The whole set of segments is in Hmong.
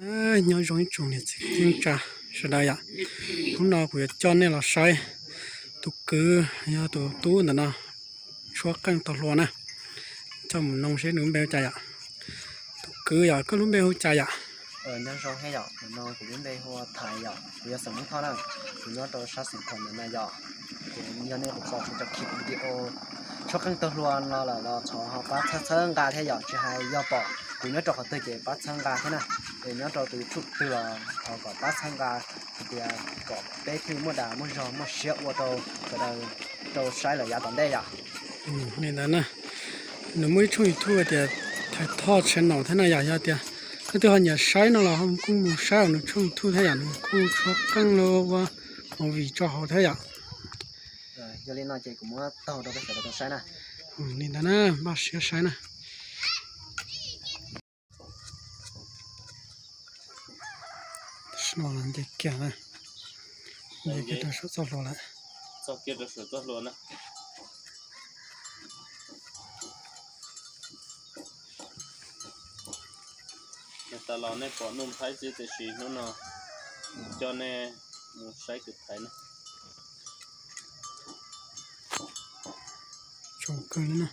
Nyob zoo ib tsoom niam txiv kwv tij neej tsa sawv daws yom. Hnub no kuv yuav coj nej los saib tus kwv, yog tus tub ntawm no tshuab qeej tau hluas na. Coj mus noog seb nws lub npe hu cas yom. Tus kwv yom, koj lub npe hu cas yom? Nyob zoo thiab yom, ntawm no kuv lub npe hu ua Thaiv yom, kuv yog xeem Hmoob Thoj na, kuv nyob rau sab xeem Thoj ntawm no yom. Ces yog nej kuv tso kuv cov clip video tshuab qeej tau hluas no lawm los thov ho pab txhawb txhawb nqa thiab yom, tsis hais yog pom kuv nyob rau qhov twg ces pab txhawb nqa thiab na. Es nyob rau tus YouTube twg los thov kom pab txhawb nqa hais tias kom peb thiaj muaj dag muaj zog muaj siab ua rau sawv daws tau saib lawm yav tom ntej yom. Li ntawd na, nws muaj ib tshooj YouTube tias Thaiv Thoj channel thiab no yom, yog tias leej twg ho nyiam saib no los kuj mus saib nws tshooj YouTube thiab yom, nws kuj tshuab qeej los ua movie tso hauv thiab yom. Yog li no ces kuv muab taug rau peb sawv daws tau saib na. Li ntawd na, npaj siab saib na. Tam sim no nce kiag na, nce kiag rau saum txoj hlua lawm. Nyob tas los nej pom nuj Thaib xwb tiam sis hnub no coj nej mus saib kwv Thaiv na. Tsaus kawg li na.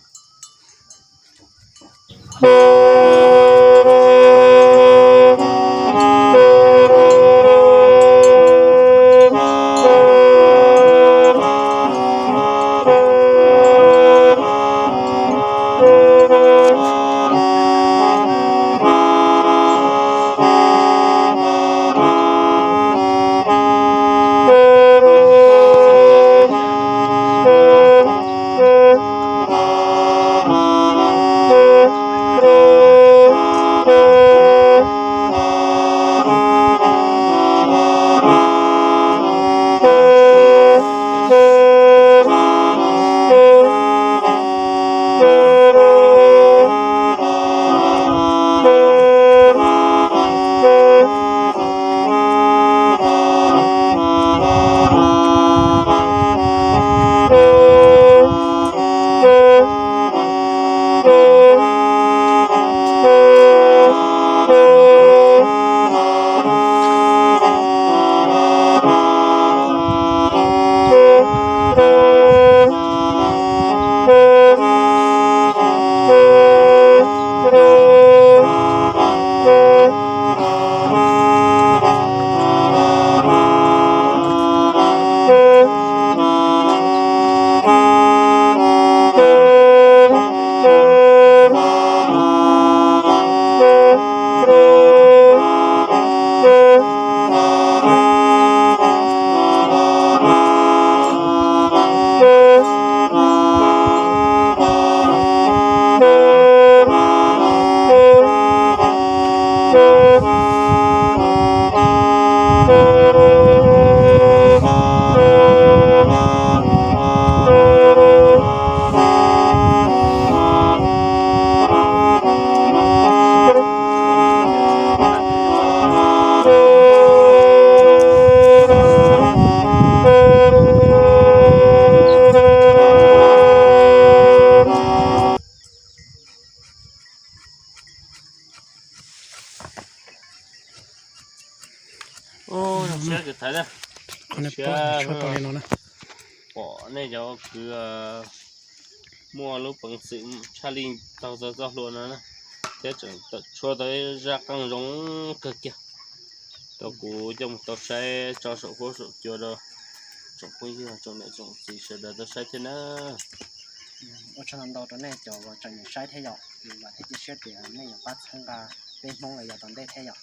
Siab kwv Thaiv na. Qhov nej pom tshuab tau li no na. Pom nej cov kwv muaj lub peev xwm tshaj lij taug txoj hlua no na, thiab tseem tawm tshuab tau ib zaj qeej zoo kawg kiag rau kuv coj mus tau saib tso saum huab saum cua rau tsoom phooj ywg tsoom niam tsoom txiv sawv daws tau saib thiab na. Ua tsaug ntau rau nej cov uas tseem nyiam saib thiab yom, vam thiab cia siab tias nej yuav pab txhawb nqa peb Hmoob los yav tom ntej thiab yom.